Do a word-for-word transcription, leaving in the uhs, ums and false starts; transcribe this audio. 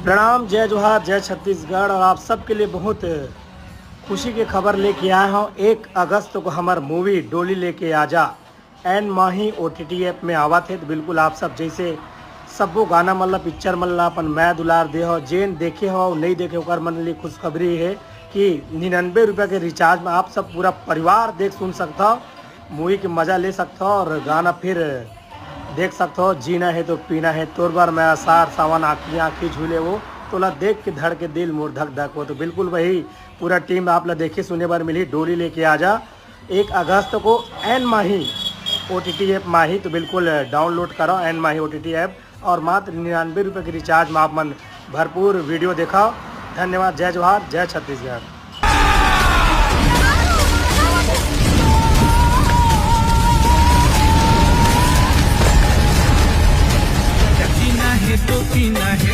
प्रणाम, जय जोहार, जय छत्तीसगढ़। और आप सबके लिए बहुत खुशी के खबर लेके आया हूँ। एक अगस्त को हमार मूवी डोली लेके आजा एन माही ओटीटी ऐप में आवत हे। तो बिल्कुल आप सब जैसे सब्बो गाना मन ला, पिक्चर मन ला अपन मैं दुलार दे हो, जेन देखे हो, नहीं देखे, ओकर मन लिए खुशखबरी है कि निन्यानवे रुपया के रिचार्ज में आप सब पूरा परिवार देख सुन सकता हो, मूवी के मजा ले सकता हो और गाना फिर देख सकता हो। जीना है तो पीना है, तोर बर मैं आसार सावन, आँखी आँखी झूले वो, तोला देख के धड़ के दिल मोर धक धक वो। तो बिल्कुल वही पूरा टीम आप ला देखे सुने बर मिली। डोली लेके आजा एक अगस्त को एन माही ओटीटी ऐप माही। तो बिल्कुल डाउनलोड करो एन माही ओटीटी ऐप और मात्र निन्यानवे रुपये के रिचार्ज में आप मन भरपूर वीडियो देखो। धन्यवाद। जय जोहार, जय छत्तीसगढ़। जीना है तो पीना है,